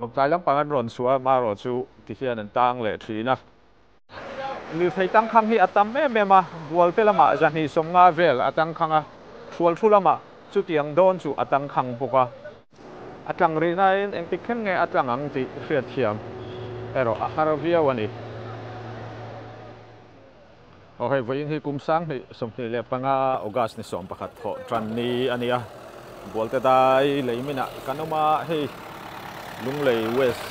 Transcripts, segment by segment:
Lawngtlai lampang an rawn chhuah a, marawh chu ti hian an tang leh thin a. Lirthei tangkhang hi a tam em em a, Bualte lamah zahnih 50 vel a tangkhang a, Hrualthu lamah chutiang dawn chu a tangkhang bawk a. A tlang rih nain engtik thleng nge a tlang ang tih hriatthiam erawh a har viau a ni. Aw hei vawiin hi kum 2025 August ni 11 thawh tan ni a ni a, Bualte dai lei minah kan awm a, hei Lunglei West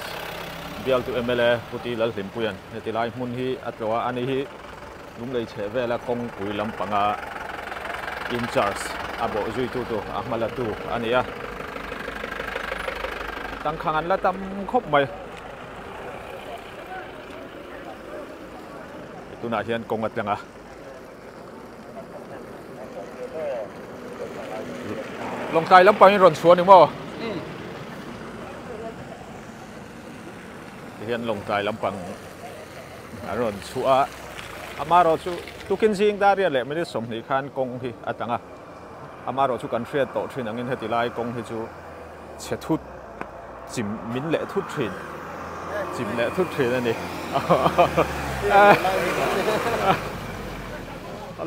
bialtu mla Pu Ti Lalhlimpuia'n heti lai hmun hi a tlawh a, ani hi Lunglei chheh vela kawngpui lampanga in charge a bawh zuitu tur a hma latu a ni a, tangkhang an la tam khawp mai. Tunah hian kawng a tlang a. Lawngtlai lampangin rawn chhuah a ni maw? Tihian Lawngtlai lampang an rawn chhuah a. Amaherawh chu tukin zing dar riat leh minute 20 khan kawng hi a tlang a. Amaherawh chu kan hriat tawh thin angin heti lai kawng hi chu chhe thut chim min leh thut thin chim leh thut thin a ni.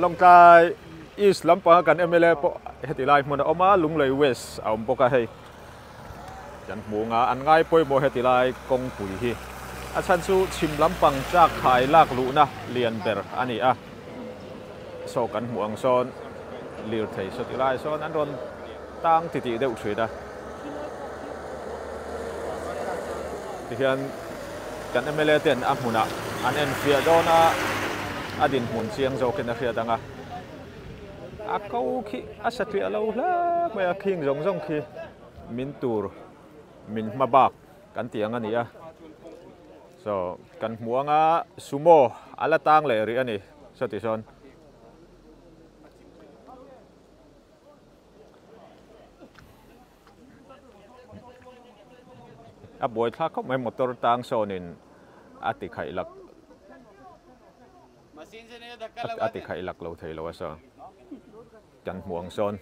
Lawngtlai East lampanga kan mla pawh heti lai hmun a awm a, Lunglei West a awm bawk a hei. Kan hmu nga an ngai pawimawh heti lai kawngpui hi. A chhan chu chhim lampang chak khai lak luhna lian ber a ni a. Saw kan hmuh ang sawn lirthei saw ti lai sawn an rawn tang titih deuh thin a. Tihian kan mla ten a hmunah an enfiah dawn a, a dinhmun chiang zawkin a hriat ang a. A ko khi a satliah lo hle mai a, khing zawng zawng khi min tur min hma bak kan tih ang a ni a. So kan hmuh anga sumo a la tang leh rih a ni sawti sawn. A buai thlak khawp mai motor tang sawnin a ti khaih lak a ti khaih lak lo thei lo a saw kan hmuh ang sawn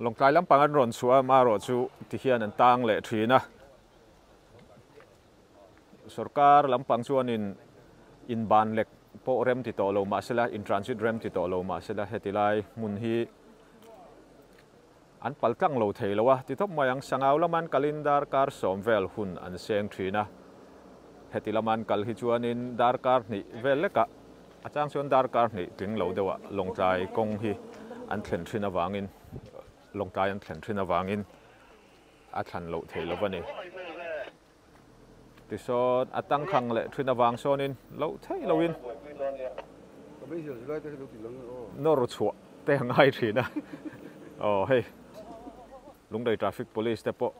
Lawngtlai lampang an rawn chhuah a marawh chu ti hian an tang leh thin a. Sorkar lampang chuanin inban lek pawh rem ti tawh lo mahsela, in transit rem ti tawh lo mahsela heti lai hmun hi an pal tlang lo thei lo a ti tawp mai ang. Sangau laman kalin darkar 10 vel hun an seng thin a, heti laman kal hi chuanin darkar 2 vel lekah a chang chuan darkar 2 tling lo deuhah Lawngtlai kawng hi an thlen thin avangin Lawngtlai an thlen thin avangin a thlan loh thei lo a ni. Tisawn a tangkhang leh thin avang sawnin loh thei loin nawr chhuah te a ngai thin a. Aw hei Lunglei Traffic Police te pawh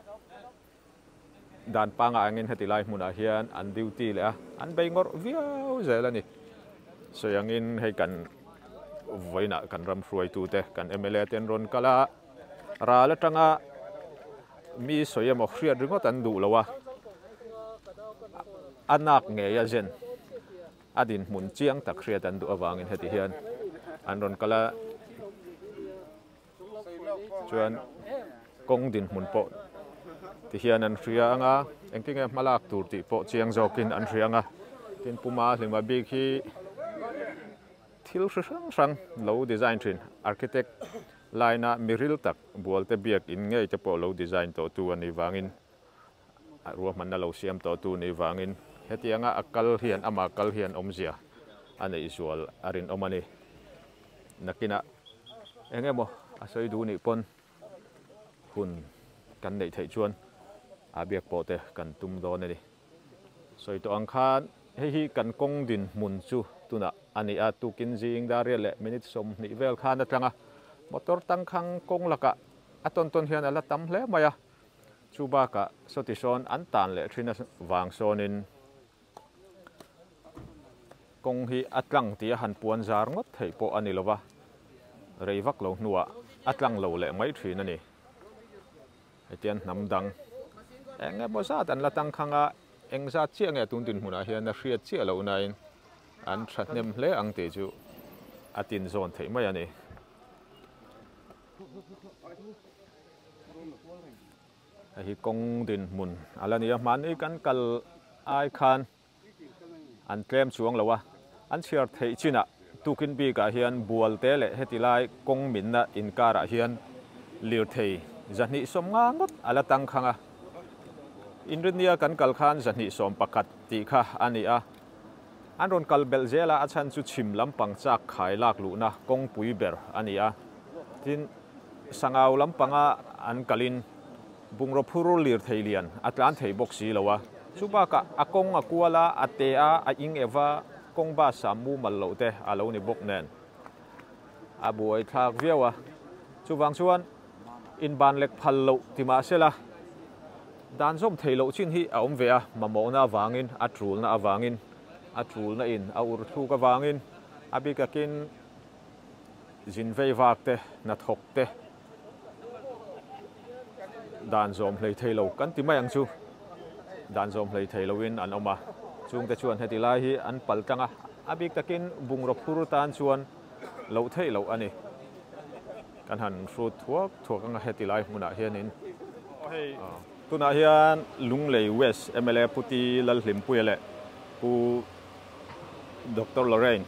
dan panga angin heti lai hmunah hian an duty leh a, an bei ngawrh viau zel a ni. Sawi angin hei kan vawiinah kan ram hruaitute kan mla te an rawn kal a. Ral atanga mi sawi emaw hriat ringawt an duh lo a, a nak ngei a zen a dinhmun chiang tak hriat an duh avangin heti hian an rawn kal a, chuan kawng dinhmun pawh ti hian an hria ang a, engtin nge hmalak tur tih pawh chiang zawkin an hria ang a, tin Puma Hlima bik hi thil hri hrang hrang lo design thin architect line a miril tak bualte biak in ngei te pawh lo design tawh tu a nih vangin a ruahmanna lo siam tawh tu nih vangin hetianga a kal hian ama kal hian awmzia a neih zual a rinawm a ni. Nakinah eng emaw a sawi duh nih pawn hun kan neih theih chuan a biak pawh te kan tum dawn a ni. Sawi tawh ang khan hei hi kan kawng dinhmun chu tunah a ni a, tukin zing dar riat leh minute 20 vel khan a tlang a, motor tangkhang kawng lakah a tawn tawn hian a la tam hle mai a, chu bakah sawti sawn an tan leh thin a vang sawnin kawng hi a tlang tih a han puan zar ngawt theih pawh a ni lo va, rei vak lo hnuah a tlang lo leh mai thin a ni. Hetiang hnam dang eng emaw zat an la tangkhang a, eng zat chiah nge tun dinhmunah hian a hriat chiah loh nain an thahnem hle ang tih chu a tinzawn theih mai a ni. Hei hi kawng dinhmun a la ni a, hmanni kan kal ai khan an tlem chuang lo a, an chhiar theih chinah tukin bikah hian bualte leh heti lai kawng minna inkarah hian lirthei 250 ngawt a la tang khang a. Inrinnia kan kal khan 211 tih kha a ni a, an rawn kal belh zel a, a chhan chu chhim lampang chak khai lak luhna kawngpui ber a ni a, tin Sangau lampanga an kalin bungraw phur lirthei lian a tlan thei bawk si lo a, chu bakah a kawng a kual a, a te a, a ing eva kawng bus a mumal loh te a lo ni bawk nen a buai thlak viau a, chuvang chuan inban lek phal loh ti mah sela dan zawm thei loh chin hi a awm ve a, mamawhna avangin, a tulna avangin, a tulna in a ur thluk avangin a bik takin zin vei vak te, hnathawk te dan zawm hlei thei lo kan ti mai ang chu. Dan zawm hlei thei loin an awm a, chungte chuan heti lai hi an pal tlang a, a bik takin bungraw phur tan chuan loh theih loh a ni. Kan han hrut thuak thuak anga heti lai hmunah hianin tunah hian Lunglei West mla Puti Lalhlimpuia leh Pu Doctor Lorraine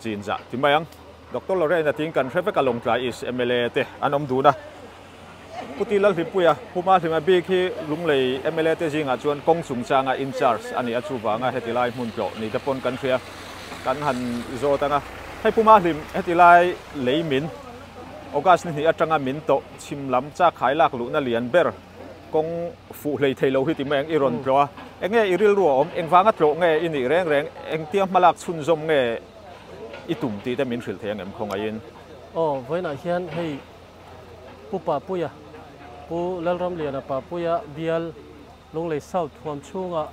Chinzah ti mai ang. Doctor Lorraine a ting kan hre vek a Lawngtlai East mla te an awm dun a. Puti Lalhlimpuia Puma Hlima bik hi Lunglei mla te zingah chuan kawng chungchanga in charge a ni a, chuvanga heti lai hmun tlawh ni te pawn kan hria kan han zawt ang a. Hei Puma Hlim heti lai lei min August ni hnih atanga min tawh chhim lam chak khai lak luhna lian ber kawng fuh hlei thei lo hi ti mai ang i rawn tlawh a, eng nge i rilru a awm, engvanga tlawh nge i nih reng reng, engtia hmalak chhunzawm nge i tum tih te min hrilh thei ang em khawngaihin? Aw, vawiinah hian hei Pu Papuia, Pu Lalramliana Papuia bial Lunglei South huam chhunga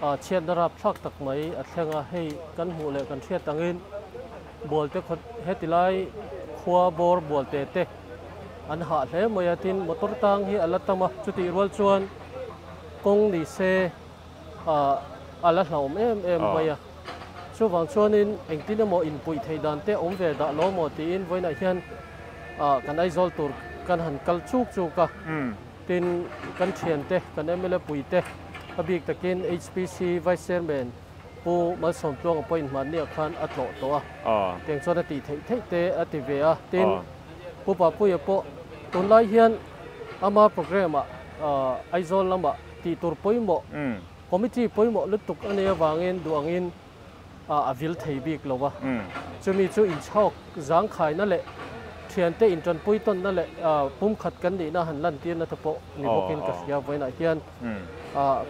chhiatna rapthlak tak mai a thleng a, hei kan hmuh leh kan hriat angin Bualte khaw heti lai khua bawr Bualte te an hah hle mai a, tin motor tang hi a la tam a, chutih rual chuan kawng ni se a la hlauhawm em em mai a, chuvang chuanin engtin emaw inpuih theih dan te awm ve dah lo maw tiin vawiinah hian kan Aizawl tur kan han kal chuk chuk a, tin kan thiante kan mla puite a bik takin HPC Vice Chairman Pu Malsawmtluanga pawhin hmanniah khan a tlawh tawh a, tiang chuan a tih theih theih te a ti ve a, tin Pu Papuia pawh tunlai hian ama programme ah Aizawl lamah tih tur pawimawh, committee pawimawh lutuk a nei avangin duh angin a vil thei bik lo a, chumi chu inchhawk zangkhaina leh thiante intanpui tawnna leh pumkhat kan nihna han lantirna te pawh ni bawkin ka hria vawiinah hian.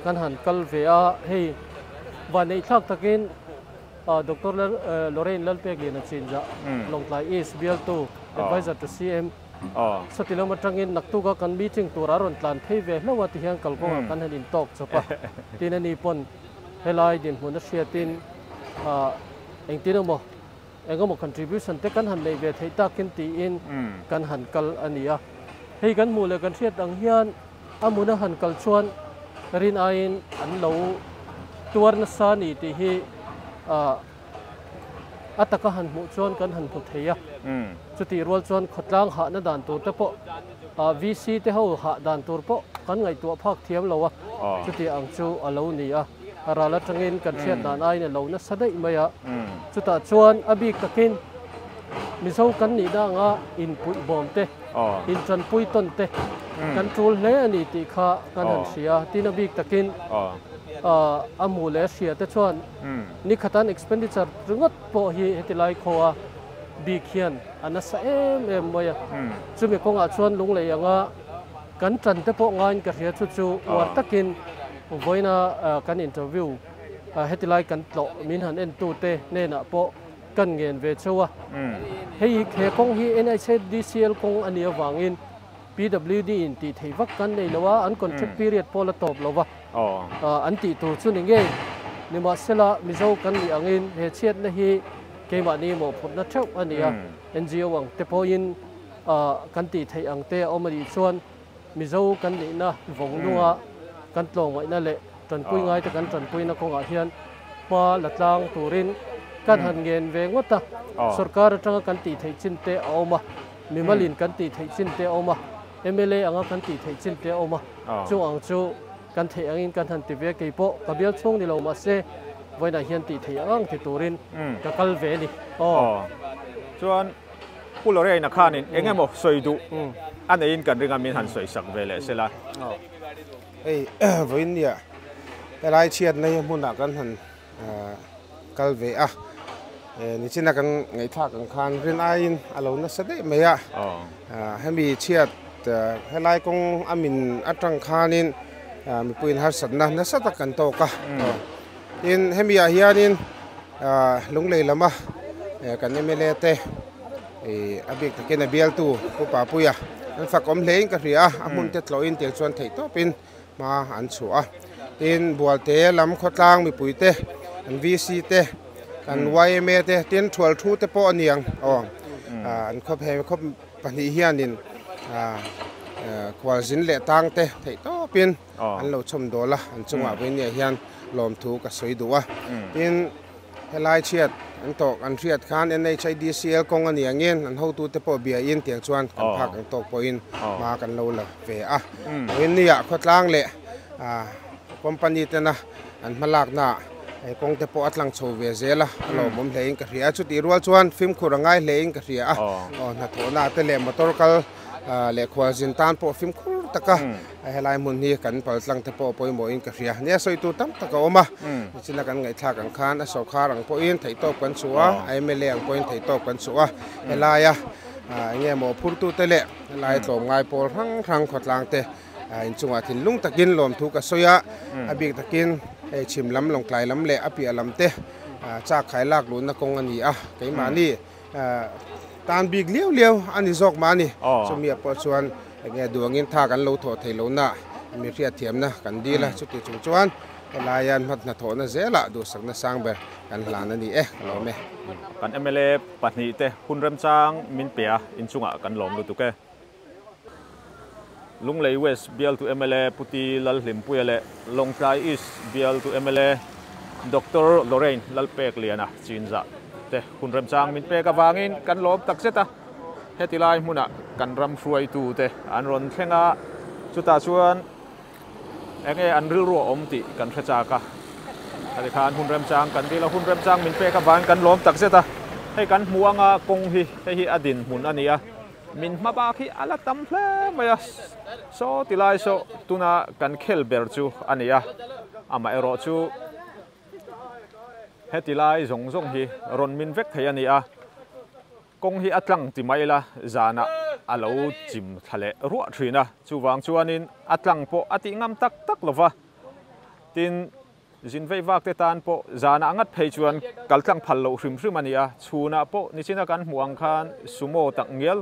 Kan han kal ve a, hei vanneihthlak takin Doctor Lorraine Lalpekliana Chinzah, Lawngtlai East bialtu, Advisor to CM, sawti lam atangin naktuka kan meeting tur a rawn tlan phei ve hlauh a tihian kalkawngah kan han intawk chawp a, tin ani pawn helai dinhmun a hriatin engtin emaw engemaw contribution te kan han neih ve theih takin tiin kan han kal a ni a. Hei kan hmuh leh kan hriat ang hian a hmun a han kal chuan rin aiin an lo tuar nasa a ni tih hi a taka han hmuh chuan kan han hmu thei a. Chutih rual chuan khawtlang hahna dan tur te pawh VC te ho hah dan tur pawh kan ngaihtuah phak thiam lo a, chutih ang chu a lo ni a. A ral atangin kan hriat dan aiin a lo nasa daih mai a. Chutah chuan a bik takin Mizo kan nihna anga inpuih bawm te, intanpui tawn te kan tul hle a ni tih kha kan han hria. Tin a bik takin a hmuh leh a hria te chuan nikhatan expenditure ringawt pawh hi heti lai khaw a bik hian a nasa em em mai a. Chumi kawngah chuan lunglei anga kan tan te pawh ngaiin ka hria chu chu uar takin vawiina kan interview heti lai kan tlawh min han entute hnenah pawh kan ngen ve cheu a. Hei he kawng hi NHADCL kawng a nih avangin PWD in tih theih vak kan nei lo a, an contract period pawh la tawp lo va, an tih tur chu ni ngei. Nimahsela Mizo kan nih angin he chhiatna hi keimahni mawhphurhna theuh a ni a, NGO ang te pawhin kan tih theih ang te a awm a nih chuan Mizo kan nihna vawng nunga kan tlawhngaihna leh tanpui ngaite kan tanpuina kawngah hian hma la tlang turin kan han ngen ve ngawt a. Sorkar atanga kan tih theih chin te a awm a, mimalin kan tih theih chin te a awm a. MLA anga kan tih theih chin te a awm a, chung ang chu kan theih angin kan han ti ve a, kei pawh ka bial chhung ni lo mahse vawiinah hian tih theih ang ang ti turin ka kal ve a ni. Aw. Chuan Pu Lorraine-a khanin eng emaw sawi duh a neiin kan ring a, min han sawi sak ve leh sela. Hei vawiin nia helai chhiatna hi hmunah kan han kal ve a, nichina kan ngaihthlak ang khan rin aiin a lo nasa daih mai a, hemi chhiat helai kawng a min atang khanin mipuiin harsatna nasa tak kan tawk a, tin hemi ah hianin Lunglei lama kan mla te a bik takin a bialtu Pu Papuia an fakawm hlein ka hria a, a hmun te tlawhin tiang chuan theih tawpin hma an chhuah a. Tin, Bualte lam khawtlang mipui te, an VC te, kan yma te, tin thual thu te pawh a ni ang aw. An khawp he khawp pahnih hianin khualzin leh tang te theih tawpin an lo chhawm dawl a, an chungah vawinia hian lawmthu ka sawi duh a. Tin, Helai chhiat an tawk an hriat khan NHIDCL kawng a ni angin an hotute pawh biain tiang chuan kan phak ang tawk pawhin hma kan lo la ve a. Vawiinniah khawtlang leh company tena an hmalaknaah he kawng te pawh a tlang chho ve zel a, a lawmawm hlein ka hria a. Chutih rual chuan fimkhur a ngai hlein ka hria a, hnathawhna te leh motor kal leh khualzin tan pawh fimkhur taka helai hmun hi kan pal tlang te pawh pawimawhin ka hria. Nia sawi tur tam tak a awm a, nichina kan ngaihthlak ang khan a sawrkhar ang pawhin theihtawp kan chhuah a, a mla ang pawhin theihtawp kan chhuah a, helaia eng nge maw phurtute leh helai tlawmngai pawl hrang hrang khawtlang te inchungah thinlung takin lawmthu ka sawi a, a bik takin hei chhim lam lawngtlai lam leh a piah lam te chak khai lak luhna kawng a ni a, keimahni Tan bik liau liau a ni zawk mah a ni. Chumi ah pawh chuan enge duangin tha kan lo thawh thei lo na mi hriatthiamna kan dil a, chuti chung chuan helaia hmat hnathawhna zelah duhsakna sang ber kan hlan a ni e, ka lawm e. Kan mla pahnih te hun remchang min pe a, inchungah kan lawm lutuk e. Lunglei West bialtu mla Puti Lalhlimpuia leh Lawngtlai East bialtu mla Doctor Lorraine Lalpekliana chinzah te hun remchang min pek avangin kan lawm takzet a. Heti lai hmunah kan ram hruaitute an rawn thleng a, chutah chuan enge an rilru a awm tih kan hre chak a. Heti khan hun remchang kan dil a, hun remchang min pek avangin kan lawm takzet a. Hei kan hmu anga kawng hi hei hi a dinhmun a ni a. Min hma bak hi a la tam hle mai a, saw ti lai saw tuna kan khel ber chu a ni a, amaherawh chu heti lai zawng zawng hi rawn min vek thei a ni a, kawng hi a tlang ti mai ila zanah a lo chim thla leh ruah thin a, chuvang chuanin a tlang pawh a tih ngam tak tak lo va, tin Zin vei vak te tan pawh zanah ngat phei chuan kal tlang phal loh hrim hrim a ni a, chhunah pawh nichina kan hmuh ang khan sumo tak ngial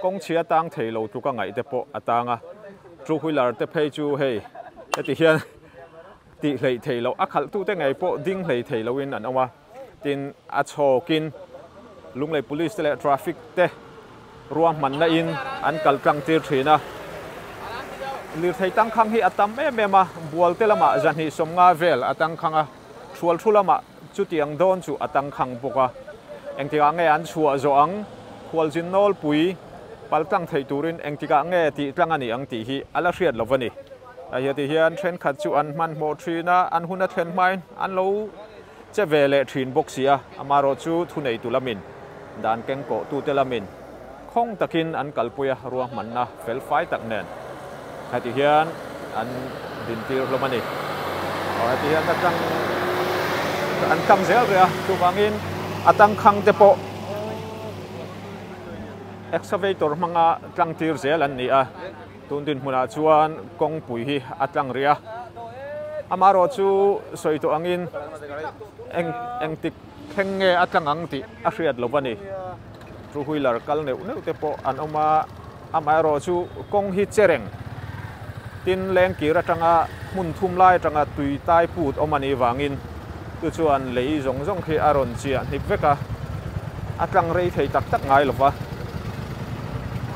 kawng chhia tang thei lo tluka ngaih te pawh a tang a, two wheeler te phei chu hei heti hian tih hleih thei loh a khalhtute ngei pawh ding hlei thei loin an awm a, tin a chhawkin Lunglei Police te leh Traffic te ruahmanna in an kal tlang tir thin a. Lirthei tangkhang hi a tam em em a, Bualte lamah zahnih sawmnga vel a tangkhang a, Thual thu lamah chutiang dawn chu a tangkhang bawk a. Engtikah nge an chhuah zawh ang? Khualzin nawlpui pal tlang theih turin engtikah nge tih tlang a nih ang tih hi a la hriat lo va ni. Heti hian thenkhat chu an hmanhmawh thin a, an hun a thlen hmain an lo Che ve leh thin bawk si a, amaherawh chu thuneitu lamin, dan kengkawhtute lamin khawng takin an kalpui a, ruahmanna fel fai tak nen heti hian an dintir hlawm a ni. Aw heti hian a tang an tang zel rih a, chuvangin a tangkhang te pawh excavator hmanga tlangtir zel an ni a. Tun dinhmunah chuan kawngpui hi a tlang rih a, amaherawh chu sawi tawh angin eng engtik thleng nge a tlang ang tih a hriat lo a ni. Two wheeler kal neuh neuh te pawh an awm a, amaherawh chu kawng hi che reng tin lengkir atanga hmun thum lai atanga tui tai put awm a nih vangin chu chuan lei zawng zawng khi a rawn chiah hnip vek a, a tlang rei thei tak tak ngai lo va,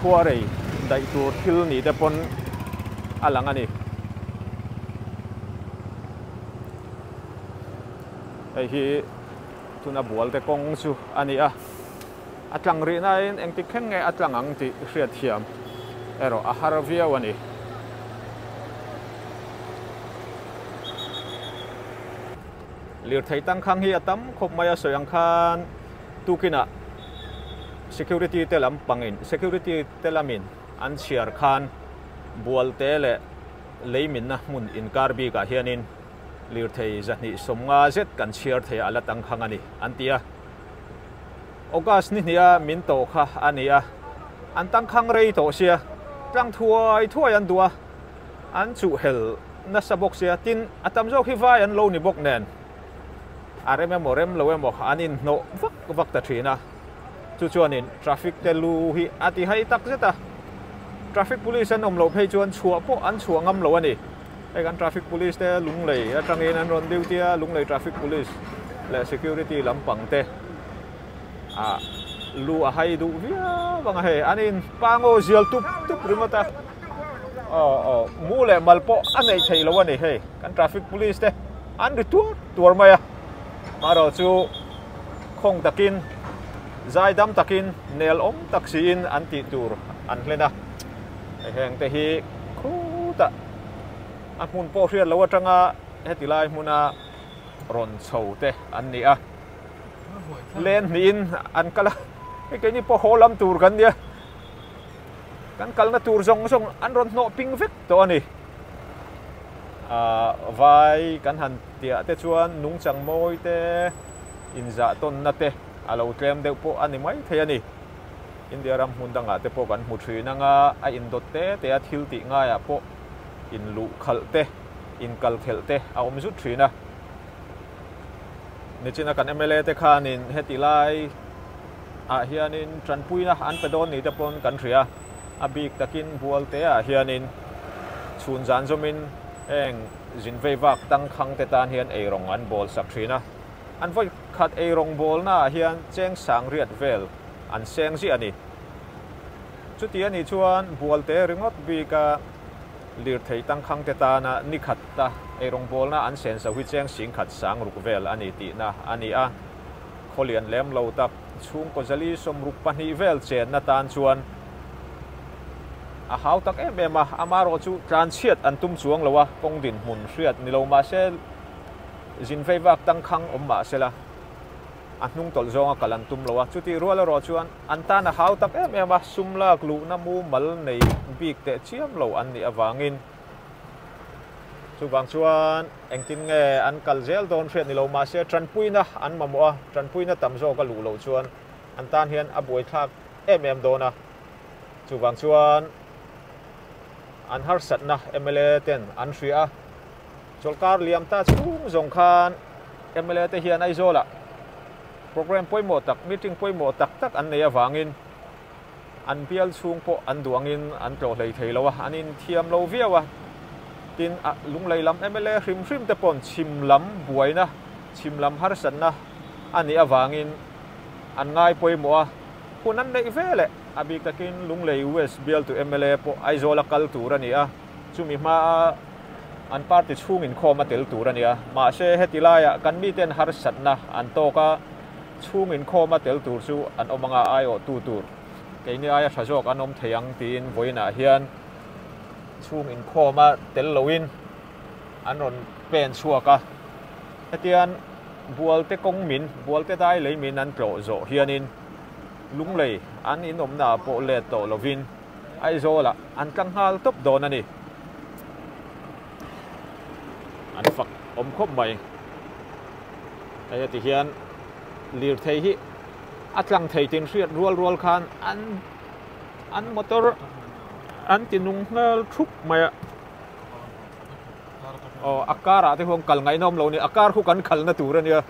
khua rei daih tur thil ni te pawn a lang a ni. Hei hi tuna bual te kawng chu a ni a, a tlang rih nain engtik thleng nge a tlang ang tih hriat thiam erawh a har viau a ni. Lirthei tangkhang hi a tam khawp mai a sawi ang khan tukinah security te lam pangin security te lamin an chhiar khan bualte leh leiminna hmun inkar bikah hianin lirthei zahnih sawmnga zet kan chhiar thei a la tangkhang a ni an ti a. August ni hniha min tawh kha a ni a, an tangkhang rei tawh sia, tlang thuai thuai an duh a, an chuhhel nasa bawk sia, tin a tam zawk hi vai an lo ni bawk nen a rem emaw rem lo emaw an inhnawh vak vak ta thin a, chu chuanin traffic te lu hi a ti hai tak zet a, traffic police an awm loh phei chuan chhuah pawh an chhuah ngam lo a ni. Hei kan traffic police te Lunglei atangin an rawn duty a, Lunglei traffic police leh security lampang te ah lu a hai duh viau ang a hei an in pangaw zial tup tup ringawt a aw aw mu leh mal pawh a neih theih loh a ni hei kan traffic police te an ri tuar tuar mai a marawh chu khawng takin zaidam takin nel awm tak siin an tih tur an hlen a heng te hi khutah a hmun pawh hriat loh atanga heti lai hmuna rawn chho te an ni a. Len hnihin an kal a, hei keini pawh haw lam tur kan nia, kan kalna tur zawng zawng an rawn hnawh ping vek tawh a ni. Ahh vai kan han tiah te chuan nungchang mawi te, inzah tawnna te a lo tlem deuh pawh a ni mai thei a ni. India ram hmun dangah te pawh kan hmu thin anga a indawt te te a thil tih ngaiah pawh inluh khalh te, inkal khelh te a awm zut thin a. Nichina kan mla te khanin heti lai ah hianin tanpuina an pe dawn ni te pawn kan hria a bik takin bualte ah hianin chhun zan zawmin heng zin vei vak tangkhang te tan hian eirawng an bawl sak thin a an vawi khat eirawng bawlna ah hian cheng sang riat vel an seng ziah a ni chuti a nih chuan bualte ringawt bika Lirthei tangkhang te tana ni khat ta eirawngbawlna an sen zo hi cheng sing khat sang ruk vel a ni tihna a ni a. Khawlian lem lo tak chhungkaw zali sawmruk pahnih vel chenna tan chuan a hau tak em em a, amarawh chu tlanchhiat an tum chuang lo a, kawng dinhmun hriat ni lo mahse zin vei vak tangkhang awm mahsela a hnung tawlh zawnga kal an tum lo a, chutih rual erawh chuan an tan a hau tak em em a, sum lak luhna mumal nei bik teh chiam lo an nih avangin chuvang chuan engtin nge an kal zel dawn hriat ni lo mahse tanpuina an mamawh a, tanpuina tam zawk a luh loh chuan an tan hian a buaithlak em em dawn a, chuvang chuan an harsatna mla ten an hria a. Chawlhkar liam ta chhung zawng khan mla te hian Aizawlah programme pawimawh tak, meeting pawimawh tak tak an nei avangin an bial chhung pawh an duh angin an tlawh hlei thei lo a, an inthiam lo viau a. Tin, Lunglei lam mla hrim hrim te paw'n chhim lam buaina, chhim lam harsatna a nih avangin an ngai pawimawh a, hun an neih ve leh a bik takin Lunglei West bialtu mla pawh Aizawla kal tur a ni a, chumi hmaa an party chhung inkhawm a tel tur a ni a, mahse heti laiah kan miten harsatna an tawk a, chhung inkhawm a tel tur chu an awm anga aiawhtu tur keini aia tha zawk an awm thei ang tiin vawiinah hian chhung inkhawm a tel loin an rawn pen chhuak a, hetian Bualte kawng min, Bualte dai lei min an tlawh zawh hianin Lunglei an inawmnaah pawh let tawh lovin Aizawlah an tlang nghal tawp dawn a ni. An fak awm khawp mai. Hei heti hian lirthei hi a tlang thei tin hriat rual rual khan an an motor an ti nung nghal thup mai a. Aw a car ah te huan kal ngaihnawm lo a ni. A car khu kan khalna tur a nia.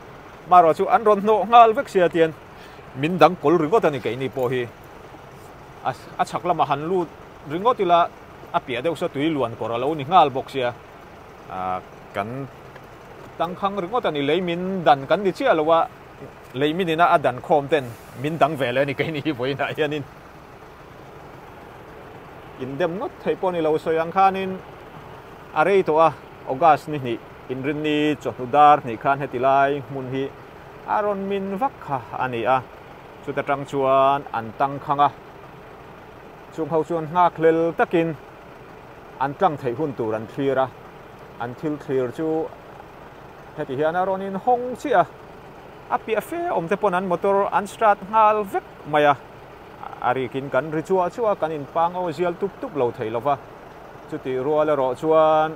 Marawh chu an rawn hnawh nghal vek sia tian min dang kawl ringawt a ni keini pawh hi. A chhak lamah han lut ringawt ila a piah deuh saw tui luan kawr a lo ni nghal bawk sia kan tangkhang ringawt a ni lei min dan kan ni chiah lo a lei min ina a dan khawm ten min dang ve leh a ni keini hi vawiinah hianin indem ngawt theih pawh a ni lo sawi ang khanin a rei tawh a August ni hnih inrinni chawhnu dar hnih khan heti lai hmun hi a rawn min vak kha a ni a. Chuta tang chuan an tangkhang a. Chung ho chuan nghakhlel takin an tlang theih hun tur an thlir a, an thil thlir chu heti hian a rawn in hawng chiah a, a piah fe awm te pawn an motor an start nghal vek mai a, a rikin kan ri chuah chuah a, kan in pang aw zial tup tup lo thei lova, chutih rual erawh chuan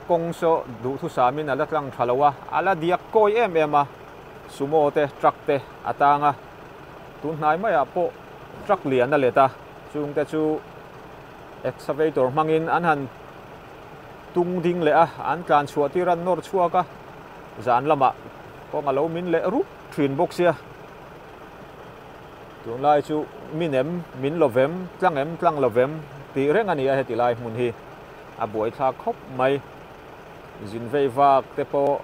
kawng saw duhthusamin a la tlang tha lo a, a la diak kawi em em a, sumo te truck te a tang a. Tun hnai maiah pawh truck lian a let a, chungte chu excavator hmangin an han tung ding leh a, an tlan chhuah tir an nawr chhuak a, zan lamah kawng a lo min leh rup thin bawk sia. Tunlai chu min em, min lo vem, tlang em, tlang lo vem tih reng a ni a heti lai hmun hi a buaithlak khawp mai. Zin vei vak te pawh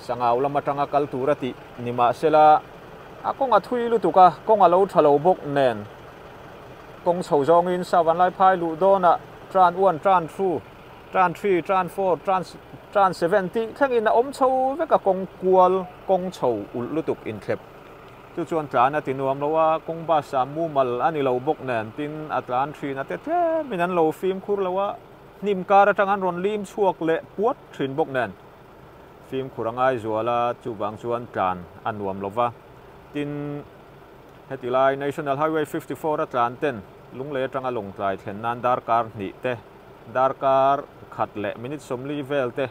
Sangau lam atanga kal tur a tih ni mahsela a kawng a thui lutuk a, kawng a lo tha lo bawk nen kawng chho zawngin Savanlai phai luh dawnah tran one, tran two, tran three, tran four, tran tran seven tih thlengin a awm chho vek a, kawng kual kawng chho ulh lutuk inthlep chu chuan tlan a ti nuam lo a, kawng bus ah mumal a ni lo bawk nen tin a tlan thin a te tlemin an lo fimkhur lo a, hnim kar atang an rawn lim chhuak leh puat thin bawk nen. Fimkhur a ngai zual a, chuvang chuan tlan a nuam lo va. Tin, heti lai National Highway 54 a tlan ten Lunglei atanga Lawngtlai thlen nan darkar hnih te, darkar khat leh minute 40 vel te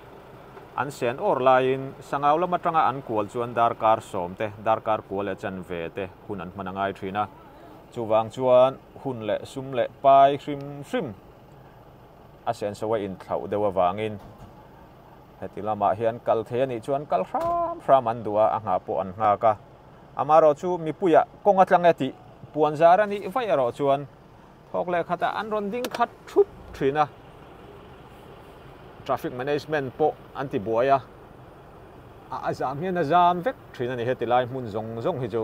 an sen awr laiin Sangau lam atanga an kual chuan darkar 10 te, darkar kua leh chanve te hun an hman a ngai thin a. Chuvang chuan hun leh sum leh pai hrim hrim a senso a inthlauh deuh avangin Heti lamah hian kal thei a nih chuan kal hram hram an duh a, a nghah pawh an nghak a. Amaherawh chu mipuiah kawng a tlang e tih puan zar a nih vaih erawh chuan thawk leh khatah an rawn ding khat thup thin a. Traffic management pawh an ti buai a, a zam hian a zam vek thin a ni heti lai hmun zawng zawng hi chu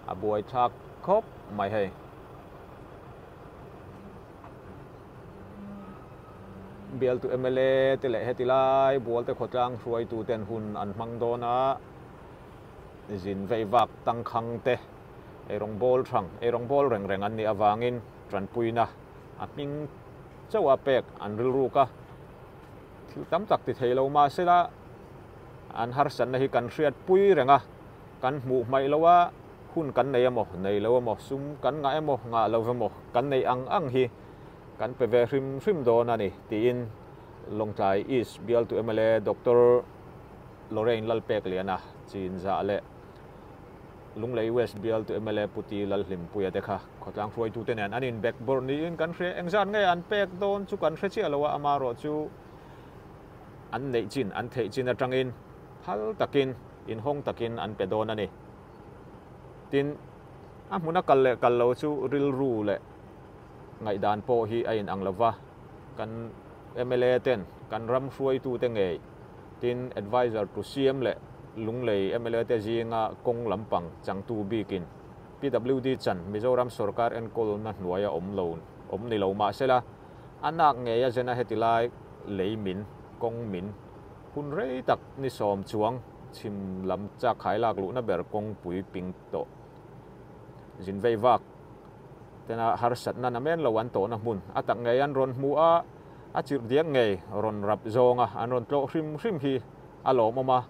a buai thlak khawp mai hei. Bialtu mla te leh heti lai Bualte khawtlang hruaitu ten hun an hmang dawn a, zin vei vak tangkhang te eirawng bawl thang, eirawng bawl reng reng an nih avangin tanpuina a hming chauh a pek an rilruk a, thil tam tak ti thei lo mahsela an harsatna hi kan hriatpui reng a, kan hmuh hmaih lo a, hun kan nei emaw nei lo emaw, sum kan ngah emaw ngah lo emaw kan neih ang ang hi kan pe ve hrim hrim dawn a ni, tiin Lawngtlai East bialtu mla Doctor Lorraine Lalpekliana chinzah leh Lunglei West bialtu mla Puti Lalhlimpuia te kha khawtlang hruaitute nen an inbek bawrh niin kan hria. Engzat nge an pek dawn chu kan hre chiah lo a, amaherawhchu an neih chin, an theih chin atangin phal takin, inhawng takin an pe dawn a ni. Tin, a hmuna kal leh kal lo chu rilru leh ngaihdan pawh hi a inang lo va, kan mla ten, kan ram hruaitute ngei, tin advisor to CM leh Lunglei mla te zinga kawng lampang changtu bikin PWD chan Mizoram sorkar enkawlna hnuaia awm lo awm ni lo mahsela a nak ngei a zena heti lai lei min, kawng min, hun rei tak ni sawm chuang chhim lam chak khai lak luhna ber kawngpui ping tawh zin vei vak tena harsatna na men lo an tawhna hmun a tak ngei an rawn hmu a, a chirh diak ngei rawn rap zawnga an rawn tlawh hrim hrim hi a lawmawm a,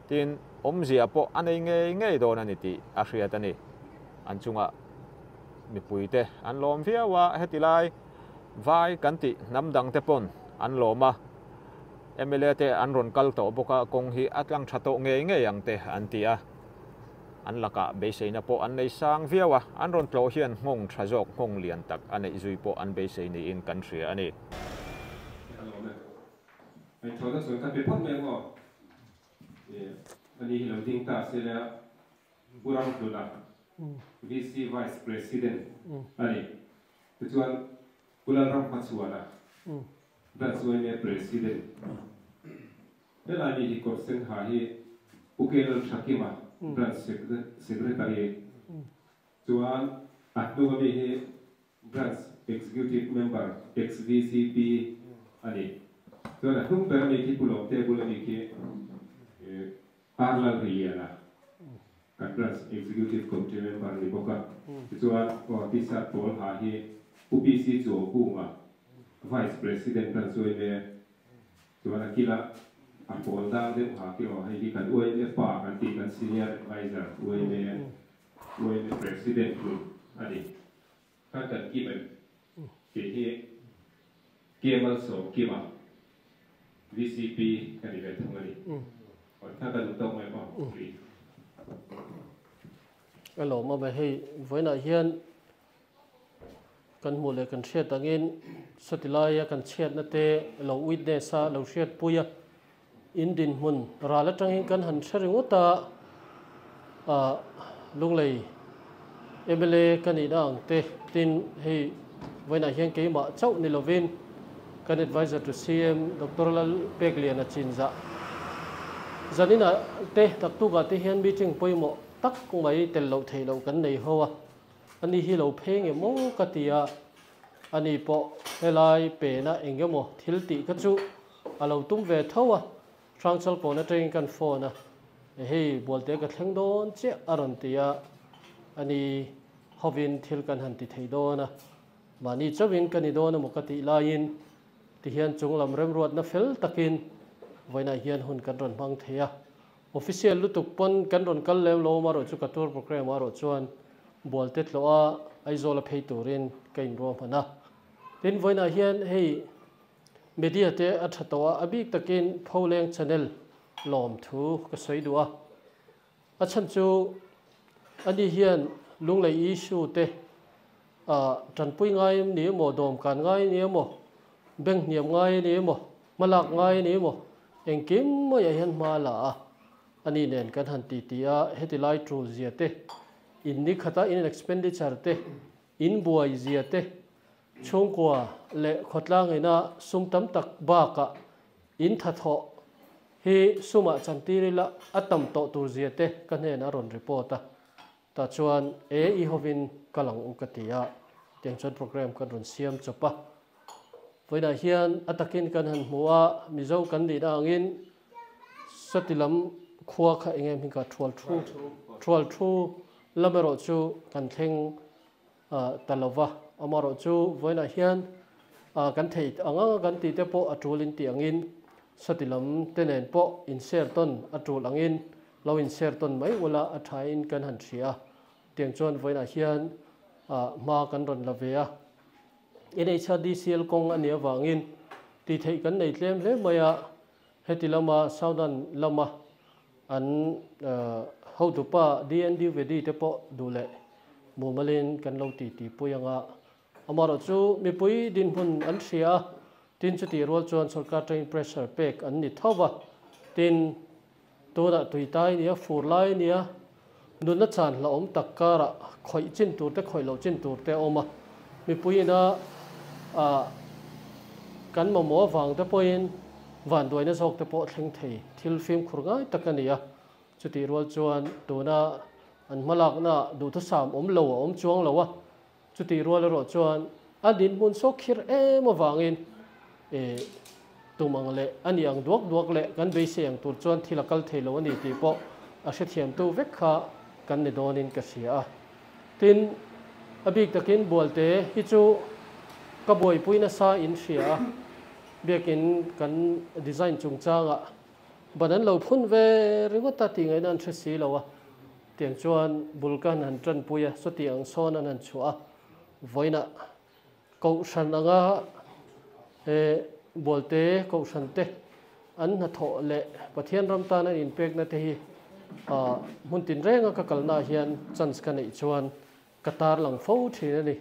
tin awmzia pawh a nei ngei ngei dawn a ni tih a hriat a ni. An chungah mipuite an lawm viau a, heti lai vai kan tih hnam dangte pawn an lawm a, mla te an rawn kal tawh bawk a, kawng hi a tlang tha tawh ngei ngei ang te an ti a. An lakah beiseina pawh an nei sang viau a, an rawn tlawh hian nghawng tha zawk nghawng lian tak a neih zui pawh an beisei niin kan hria a ni. Ka lawm e. Hei thawhna chuan ka pe phawt mai ang aw. Ani hi lo ding ta se leh a, Pu Ramhluna, VC Vice President a ni. Tichuan Pu Lalramhmachhuana, Branch yma President. Helai mi hi kawr sen ha hi Pu Kel Thakima, Branch Secretary chuan a hnunga mi hi Branch Executive Member, ex-VCP, a ni. Chuan a hnung ber ami khi Pu Lawmte bula mi khi Arlal Riliana. Kan Branch Executive Committee member ni bawk a. Tichuan aw T-shirt pawl ha hi Pu PC Chuaukunga, Vice President Branch yma chuan a kila a pawl dang deuh ha khi aw hei hi kan yma pa kan tih kan Senior Adviser yma yma President hlun a ni. Khan kan kim em? Kei hi Kemalsawmkima VCP ka ni ve thung a ni. Aw kha ka duh tawk mai maw? Tui. A lawm awm e, hei vawiinah hian kan hmuh leh kan hriat angin sawti laia kan chhiatna te lo witness a lo hriatpui a, in dinhmun ral atangin kan han hre ringawt a, ah Lunglei mla ka nihna ang te tin hei vawiinah hian keimah chauh ni lovin kan advisor to CM Doctor Lalpekliana Chinzah zaninah te taktukah te hian meeting pawimawh tak mai tel loh theih loh kan nei ho a, ani hi lo phei nge maw ka ti a, ani pawh helai pena eng emaw thil tih kha chu a lo tum ve tho a, Hrangchal pawn atangin kan phone a, hei Bualte ka thleng dawn chiah a rawn ti a, ani hovin thil kan han ti thei dawn a, mahni chauhin ka ni dawn emaw ka tih laiin tihian chunglam remruatna fel takin vawiinah hian hun kan rawn hmang thei a, official lutuk pawn kan rawn kal lem lo amarawh chu ka tour programme ah erawh chuan Bualte tlawh a Aizawl a phei turin ka inruahman a, tin vawiinah hian hei Media te a tha tawh a, a bik takin Pholeng channel lawm thu ka sawi duh a. A chhan chu ani hian Lunglei issue te tanpui ngai ni emaw, dawmkan ngai ni emaw, bank hniam ngai ni emaw, hmalak ngai ni emaw engkim maiah hian hma a la a. Ani nen kan han titi a, heti lai tul zia te, in ni khata in expenditure te, in buai zia te, Chhungkua leh khawtlang ina sum tam tak bakah in thathawh hi sumah chantir ila a tam tawh tur zia te ka hnenah a rawn report a, tah chuan e i hovin kal ang u ka ti a, tiang chuan program kan rawn siam chawp a. Vawiinah hian a takin kan han hmu a, Mizo kan nihna angin sawti lam khua kha eng em hi ka thual thu thual thu lam erawh chu kan thleng ta lo va, amaherawh chu vawiinah hian kan theih ang anga kan tih te pawh a tul in tih angin sawti lam te nen pawh inshare tawn a tul angin lo inshare tawn mai ula a thain kan han hria a, tiang chuan vawiinah hian hma kan rawn la ve a. NHRDCL kawng a nih avangin tih theih kan nei tlem hle mai a, heti lama Southern lama an hotupa DND Vedi te pawh duh leh mumalin kan lo ti ti pui ang a, amaherawh chu mipui dinhmun an hria a, tin chutih rual chuan sorkar atangin pressure pek an ni tho va, tin tunah tuitai nia fur lai nia nunna chan hlauhawm tak karah khawih chin tur te khawih loh chin tur te a awm a, mipui ina kan mamawh avang te pawhin vanduaina zawk te pawh thleng thei thil fimkhur ngai tak a ni a. Chutih rual chuan tuna an hmalakna duhthusam awm lo a awm chuang lo a, chutih rual erawh chuan a dinhmun sawk khir em avangin tum ang leh a nih ang duak duak leh kan beisei ang tur chuan thil a kal thei lo a ni tih pawh a hrethiamtu vek kha kan ni dawnin ka hria a. Tin, a bik takin Bualte hi chu ka buaipui nasa in hria a, biakin kan design chungchangah Ban an lo phun ve ringawt a tih ngaihna an hre si lo a, tiang chuan bul ka han han tanpui a, sawti ang sawn an han chhuah a, vawiinah Kohhran anga he Bualte Kohhran te an hnathawh leh Pathian ram tan an inpekna te hi hmun tinrenga ka kalnaah hian chance ka neih chuan ka tarlang fo thin a ni.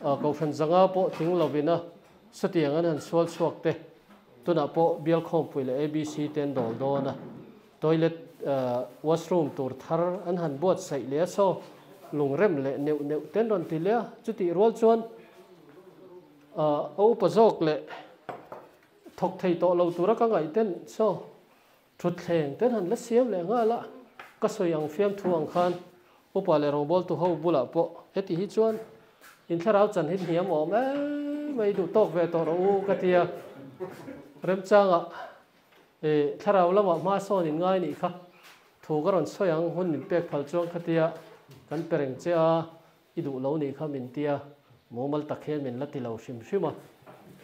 Kohhran zanga pawh tling lovina satiang an han sual chhuak te, tunah pawh Bialkhawmpui leh ABC te an dawl dawn a, toilet washroom tur thar an han buatsaih leh a saw lungrem leh neuh neuh te an rawn ti leh a, chutih rual chuan a upa zawk leh thawk thei tawh lo tura ka ngaih ten saw Thutthleng ten han la siam leh nghal a, ka sawi ang fiamthu ang khan upa leh rawngbawltu ho bulah pawh heti hi chuan in thlarau chan hi hniam awm em mai duh tawk ve tawh rawh u ka ti a, remchangah thlarau lamah hma sawn in ngai nih kha. Thu ka rawn sawi ang, hun min pek phal chuan khatia kan pe reng che a, i duh lo nih kha min tia, mumal tak hian min la ti lo hrim hrim a.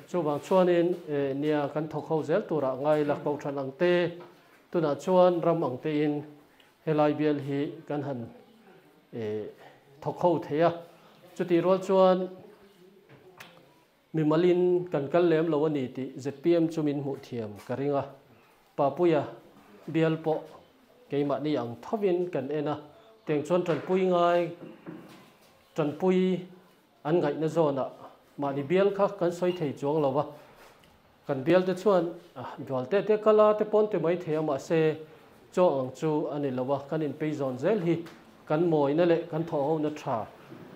Chuvang chuanin nia kan thawk ho zel turah ngai la kohhran ang te, tunah chuan ram ang tein helai bial hi kan han thawk ho thei a. Chutih rual chuan Mimalin kan kal lem lo a ni tih zpm chu min hmuh thiam ka ring a, Papuia bial pawh keimahni ang thovin kan en a, tiang chuan tanpui ngai tanpui an ngaihna zawnah mahni bial kha kan sawi thei chuang lo va, kan bial te chuan dual te te kal a te pawn ti mai thei a mahse chaw ang chu a ni lo a, kan inpei zawn zel hi kan mawina leh kan thawhhona tha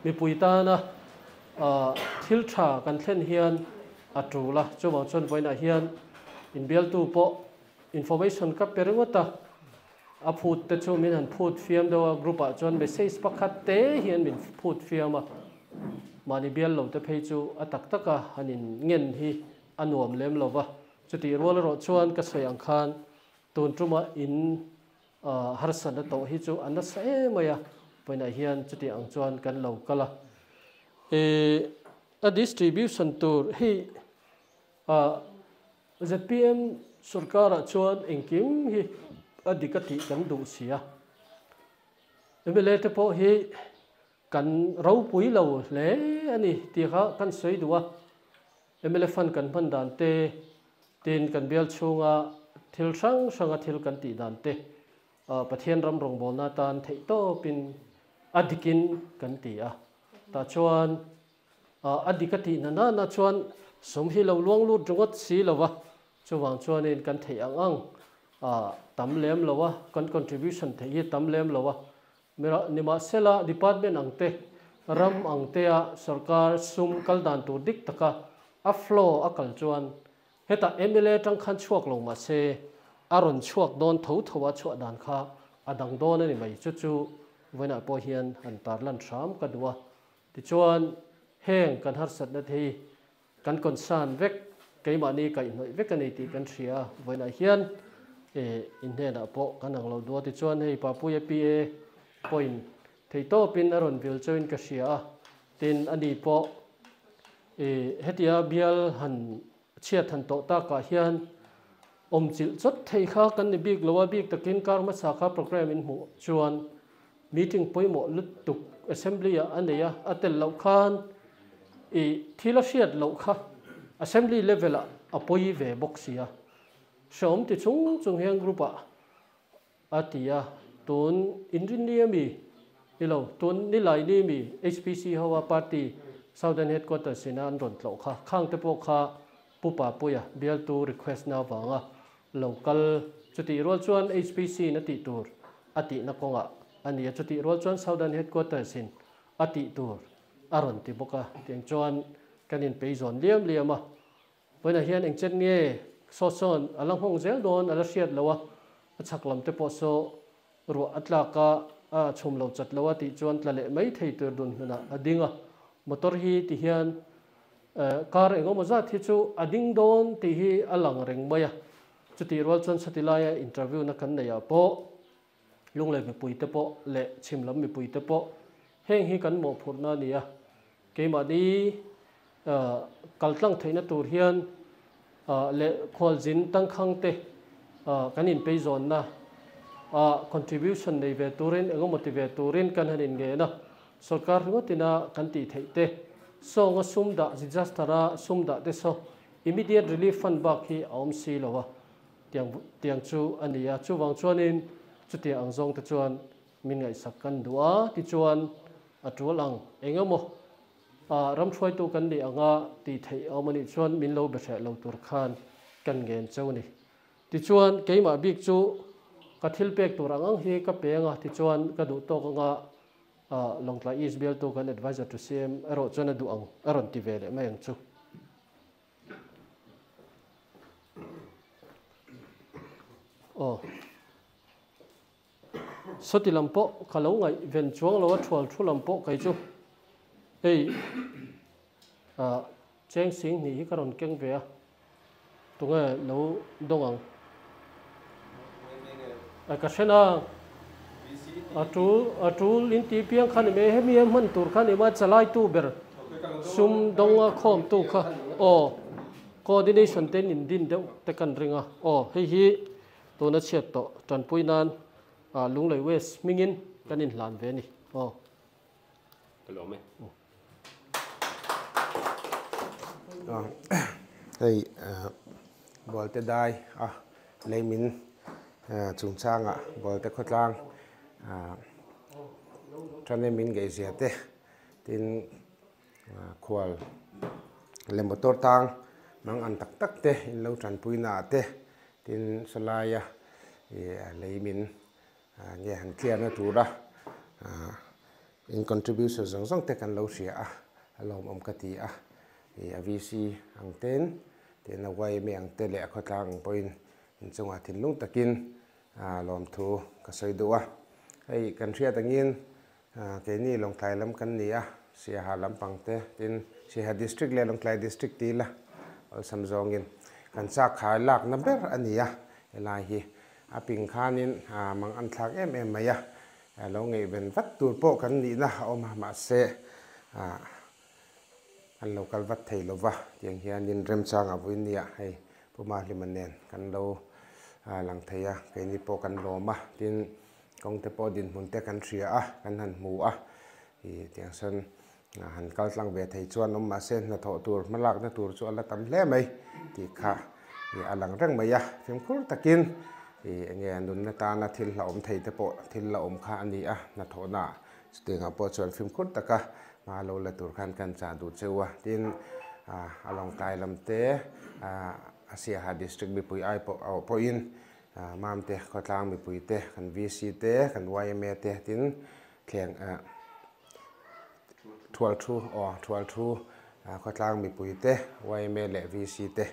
mipui tana thil tha kan thlen hian a tul a, chuvang chuan vawiinah hian inbialtu pawh information ka pe ringawt a, a phut te chu min han phut fiam deuh a, group ah chuan message pakhat te hian min phut fiam a, mahni bial lo te phei chu a tak tak a han in ngen hi a nuam lem lo va, chutih rual erawh chuan ka sawi ang khan tun tuma in Harsatna tawh hi chu a nasa em mai a, vawiinah hian chuti ang chuan kan lo kal a. A distribution tur hi zpm sorkarah chuan engkim hi a dik a tih kan duh si a. Mla te pawh hi kan ropui lo hle a ni tih kha kan sawi duh a. Mla fund kan hman dan te, Tin, kan bial chhunga thil hrang hranga thil kan tih dan te Pathian ram rawngbawlna atan theihtawpin a dikin kan ti a. Tah chuan a dik a tih na nana chuan sum hi lo luang lut ringawt si lo va, chuvang chuanin kan theih ang ang tam lem lo a, kan contribution theih hi tam lem lo a. Nimahsela department ang te, ram ang tea sorkar sum kal dan tur dik taka a flow a kal chuan hetah mla atang khan chhuak lo mah se a rawn chhuak dawn tho tho a chhuah dan kha a dang dawn a ni mai. Chu chu vawiinah pawh hian han tarlan hram ka duh a. Tichuan heng kan harsatna te hi Kan concern vek, keimahni kaihhnawih vek a ni tih kan hria a, vawiinah hian in hnenah pawh kan ang lo duh a, tichuan hei Papuia PA pawhin theitawpin a rawn vil chauhin ka hria a, tin ani pawh hetia bial han chhiat han tawh takah hian awmchilh chawt thei kha kan ni bik lo a, bik takin kar hmasa kha programme in hmuh chuan Meeting pawimawh lutuk Assembly ah a nei a, a tel loh khan i thil a hriat loh kha Assembly level ah a pawi ve bawk si a. Hreawm ti chung chung hian group ah a ti a, tun Inrinni ami ni lo, tun Nilaini ami HPC ho a party Southern Headquarters ina an rawn tlawh kha, khang te pawh kha Pu Papuia bialtu request na avanga lo kal chutih rual chuan HPC in a tih tur a tihna kawngah a ni a, chutih rual chuan Southern Headquarters in a tih tur a rawn ti bawk a, tiang chuan kan inpei zawn liam liam a, vawiinah hian engchen nge saw sawn a la nghawng zel dawn a la hriat lo a, a chhak lam te pawh saw ruah a tlak a, a chhum lo chat lo a tih chuan tla leh mai thei tur dun hnunah a ding a, motor hi ti hian Kar engemaw zat hi chu a ding dawn tih hi a lang reng mai a, chutih rual chuan chhuti laia interview na kan neih ah pawh Lunglei mipui te pawh leh chhim lam mipui te pawh heng hi kan mawhphurhna a ni a, keimahni kal tlang theihna tur hian leh khualzin tangkhang te kan inpeizawnna ah contribution nei ve turin engemaw ti ve turin kan han inngen a. Sorkar ringawtina kan tih theih te, sawnga sum dah disaster-a sum dah te saw immediate relief fund bak hi a awm si lo a, tiang tiang chu a ni a. Chuvang chuanin chutiang ang zawng te chuan min ngaihsak kan duh a, tichuan a tul ang eng emaw ram hruaitu kan nih anga tih theih a awm a nih chuan min lo be hreh lo tur khan kan ngen cheu a ni. Tichuan keimah bik chu ka thil pek tur ang ang hi ka peng a, tichuan ka duh tawk anga Lawngtlai East bialtu kan advisor to CM erawh chuan a duh ang a rawn ti ve leh mai ang chu. Aw. Sawti lam pawh ka lo ngaih ven chuang lo a thual thu lam pawh kei chu hei cheng sing hnih hi ka rawn keng ve a tunge lo dawng ang. Ka hre na. A tul a tul in ti piang kha ni mai hemi a hman tur kha ni mai chalai tu ber sum dawnga khawm tu kha aw coordination te in din deuh te kan ring a aw hei hi tuna chhiat tawh tanpui nan Lunglei West hmingin kan inhlan ve a ni aw. Ka lawm e. Hei Bualte dai a leimin chungchanga Bualte khawtlang thanem in gaihzia te tin khual leh motor tang mang an tak tak te in lo tanpui na ah te tin sawlaia leimin nge han clear na tura In contribution zawng zawng te kan lo hria a, a lawmawm ka ti a. I a VC ang ten, tin a YMA ang te leh a khawtlang ang pawhin inchungah thinlung takin lawmthu ka sawi duh a. Hei kan hriat angin keini Lawngtlai lam kan ni a, Siaha lampang te, tin Siaha District leh Lawngtlai District ti ila awlsam zawngin kan chak khai lakna ber a ni a, helai hi a ping khanin mang an thlak em em mai a. Lo ngaihven vat tur pawh kan nihna a awm a, mahse an lo kal vat thei lo va, tiang hianin remchangah vawiin nia hei Pu Mahlima nen kan lo lang thei a, keini pawh kan lawm a, tin kawngte pawh dinhmun te kan hria a, kan han hmu a, ih tiang sawn han kal tlang ve thei chuan awm mahse hnathawh tur hmalakna tur chu a la tam hle mai tih kha ih a lang reng mai a, fimkhur takin ih eng nge nunna tana thil hlauhawm thei te pawh thil la awm kha a ni a, hnathawhna chutiangah pawh chuan fimkhur taka hma lo la tur khan kan chah duh cheu a, tin a Lawngtlai lam te a Siaha District mipui ai pawh pawhin Mamte khawtlang mipui te kan VC te kan yma te tin thleng Thual thu aw thual thu khawtlang mipui te yma leh VC te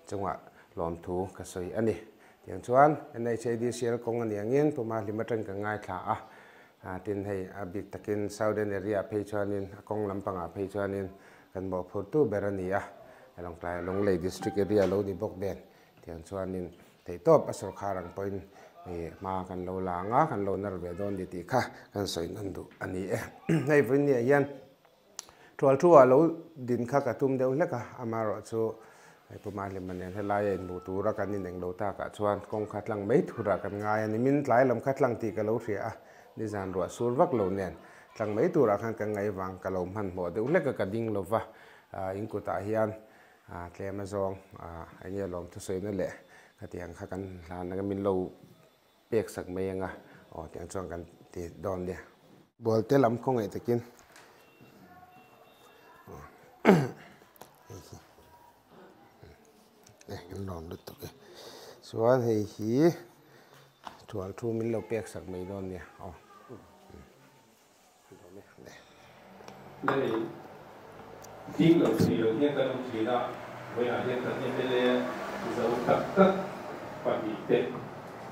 chungah lawmthu ka sawi a ni. Tiang chuan NHADCL kawng a ni angin Puma hlim atang ka ngaithla a, tin hei a bik takin Southern area phei chuanin a kawng lampangah phei chuanin kan mawhphurtu ber a ni a, Lawngtlai Lunglei District area lo ni bawk nen tiang chuanin Theihtawp a sawrkhar ang pawhin hma kan lo la ang a, kan lo nar ve dawn ni tih kha kan sawi nawn duh a ni e. Hei vawiin hian tual thu ah lo din kha ka tum deuh hlek a, amaherawh chu hei Pu Mahlima nen helaia inhmuh tura kan ineng lo takah chuan kawng kha tlang mai turah kan ngai a ni. Min tlai lam kha tlang tih ka lo hria a, nizan ruah sur vak lo nen tlang mai turah khan kan ngaih vang ka lo hmanhmawh deuh hlek a, ka ding lova in kutah hian Tlem a zawng eng nge lawm thusawina leh khatiang kha kan hlan anga min lo pek sak mai anga aw tiang chuan kan ti dawn nia. Bualte lam khawngaih takin hei hi e kan lawm lutuk e chuan hei hi thual thu min lo pek sak mai dawn nia aw. Lei ding lo thei lo hian kan awm thin a, vawiinah hian kan mla zo tak tak pahnihte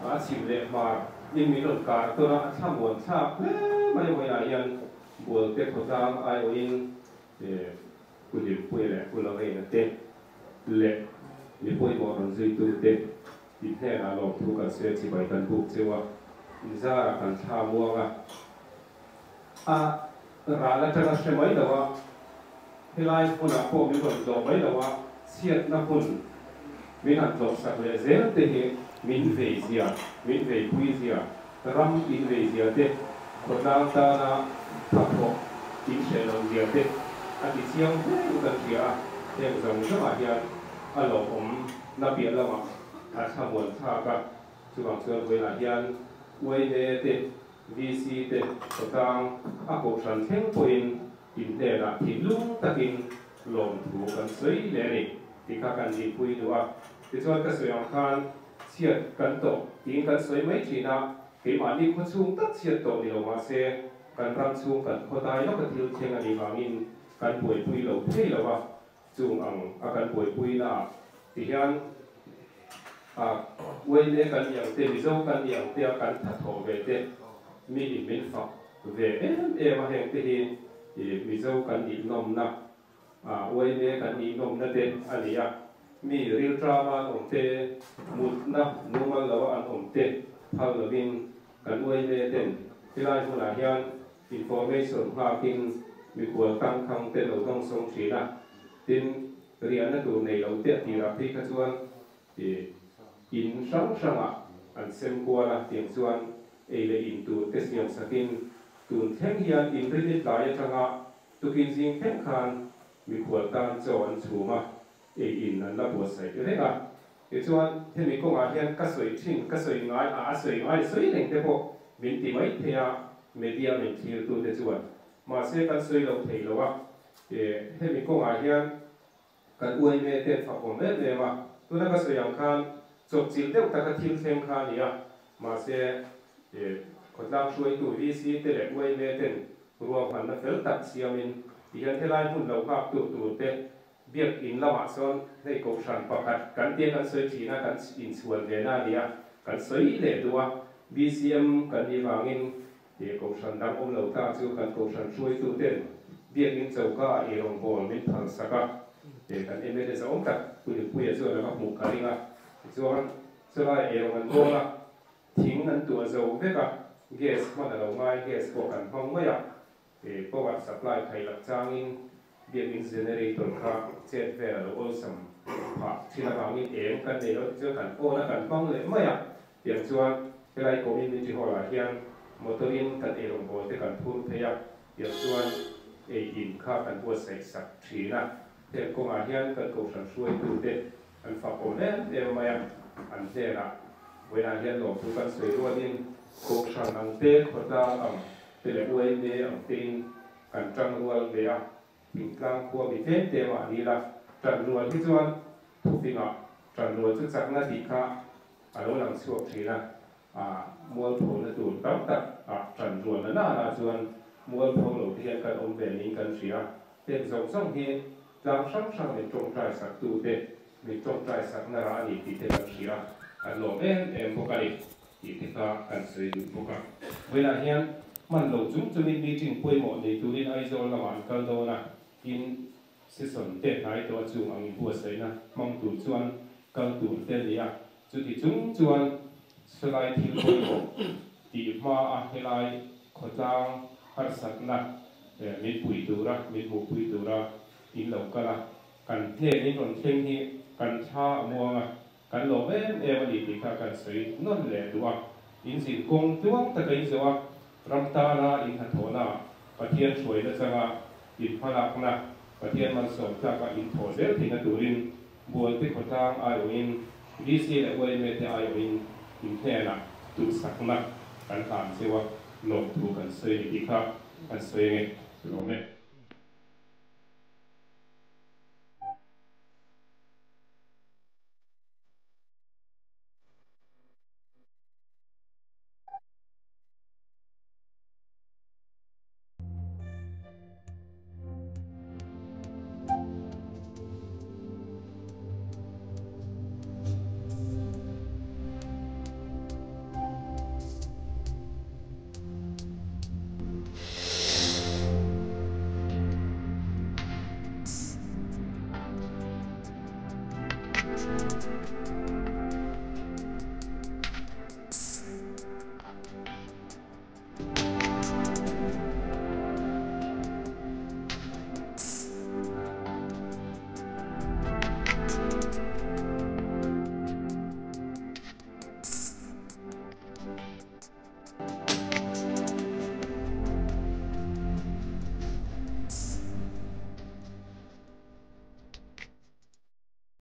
a chhim leh hmar in min rawn kar tawn a, a thlamuan thlak hle mai vawiinah hian Bualte khawtlang aiawhin Pu Hlimpuia leh Pu Lorraine-a te leh mi pawimawh rawn zuitute in hnenah lawmthu kan sawi a, chibai kan buk cheu a, inzarah kan thla muang a. A ral atanga hre mai lo a, helai hmunah pawh min rawn tlawh mai lo a, chhiatna hmun min han tlawhsak leh zel te hi min vei zia, min veipui zia, ram in vei zia te, khawtlang tana thathawh in hreh loh zia te a ti chiang hle in kan hria a, heng zawng zawngah hian a lawmawm na piah lamah a thlamuan thlak a, chuvang chuan vawiinah hian yma te VC te khawtlang a kohhran thleng pawhin in hnenah thinlung takin lawmthu kan sawi leh a ni tih kha kan dinpui duh a. Tichuan ka sawi ang khan chhiat kan tawh tiin kan sawi mai thin a, keimahni khaw chhung tak chhiat tawh ni lo mahse kan ram chhung kan khaw dai lawka thil thleng a nih vangin kan buaipui lo thei lo a, Chung ang a kan buaipui na ah ti hian a uaile kan ni ang te, Mizo kan ni ang te a kan thathawh ve te mi in min fak ve em em a, heng te hi Mizo kan nih nawmna a uaile kan nih nawmna te a ni a, mi rilṭama an awm te, mutna mumal lo a an awm te phal lovin kan uaile ten. Helai hmunah hian information nghakin mikhual tangkhang te lo dawngsawng thin a, tin riahna tur nei lo te a tirah phei kha chuan in hrang hrangah an sem kual a, tiang chuan ei leh in tur te siam sakin tun thleng hian inrinni tlai atanga tukin zing thleng khan mikhual tan chaw an chhum a, ei in an la buatsaih reng a. Tichuan, hemi kawngah hian ka sawi thin, ka sawi ngai a, a sawi ngai sawi reng te pawh min ti mai thei a, media min thlirtute chuan. Mahse, kan sawi lo thei lo a, hemi kawngah hian kan uaime ten fak awm em em a, tuna ka sawi ang khan chawpchilh deuh taka thil thleng kha a ni a, mahse, khawtlang hruaitu VC te leh uaime ten ruahmanna fel tak siamin tihian helai hmun lo nghaktu turte Biak in lamah chuan hei kohhran pakhat kan tia kan sawi thin a, kan inchhuan ve na a ni a, kan sawi leh duh a, BCM kan nih vangin kohhran dang awm lo ta chu kan kohhran hruaitu ten Biak in choka ah eirawngbawl min phal sak a, kan mla zahawm tak Pu Nupuia chuan a va hmuh ka ring a, tichuan chulai eirawng an bawl a, thing an tuah zo vek a, gas hman a lo ngai, gas pawh kan hmang mai a. Power supply thai lak changin biakin generator kha chet vel a lo awlsam phah thin avangin eng kan nei lo tichuan kan on a kan hmang leh mai a, tiang chuan helai community hall ah hian motor in kan eirawngbawl te kan phur phei a, tiang chuan ei in kha kan buatsaih sak thin a, heng kawngah hian kan kohhran hruaitu te an fak awm em em mai a, an hnenah vawiinah hian lawmthu kan sawi rualin kohhran ang te khawtlang ang Te leh uaime ang tein kan tang rual ve a, thingtlang khua mi tlem te mah ni la, tan rual hi chuan thufingah tan rual chu chakna tih kha a lo lang chhuak thin a, ah mualphona tur tam tak ah tan rual na nana chuan mualpho lo te hian kan awm ve niin kan hria. Heng zawng zawng hi tlang hrang hrang min tawngtai sak tu te min tawngtai sakna rah a ni tih te kan hria, kan lawm em em bawk a ni. Tih te kha kan sawi duh bawk a. Vawiinah hian hman lo chung chungin meeting pawimawh nei turin Aizawl lamah an kal dawn a, tin session te hnai tawh a chung ang inbuatsaihna hmang tur chuan kal tur te a ni a. Chuti chung chuan sawlai thil pawimawh tih hma a helai khawtlang harsatna min pui tura, min hmuhpui tura in lo kal a, kan hnen in rawn thleng hi kan thla a muang a. Kan lawm em em a ni tih kha kan sawi nawn leh duh a, in zin kawng tluang taka in zawh a, ram tana in hnathawhna, Pathian hruaina changa in hmalakna, Pathian malsawm tlaka in thawh zel theihna turin Bualte khawtlang aiawhin, VC leh yma te aiawhin in hnenah duhsakna kan hlan cheu a, lawmthu kan sawi ni tih kha kan sawi ange. Lawm e.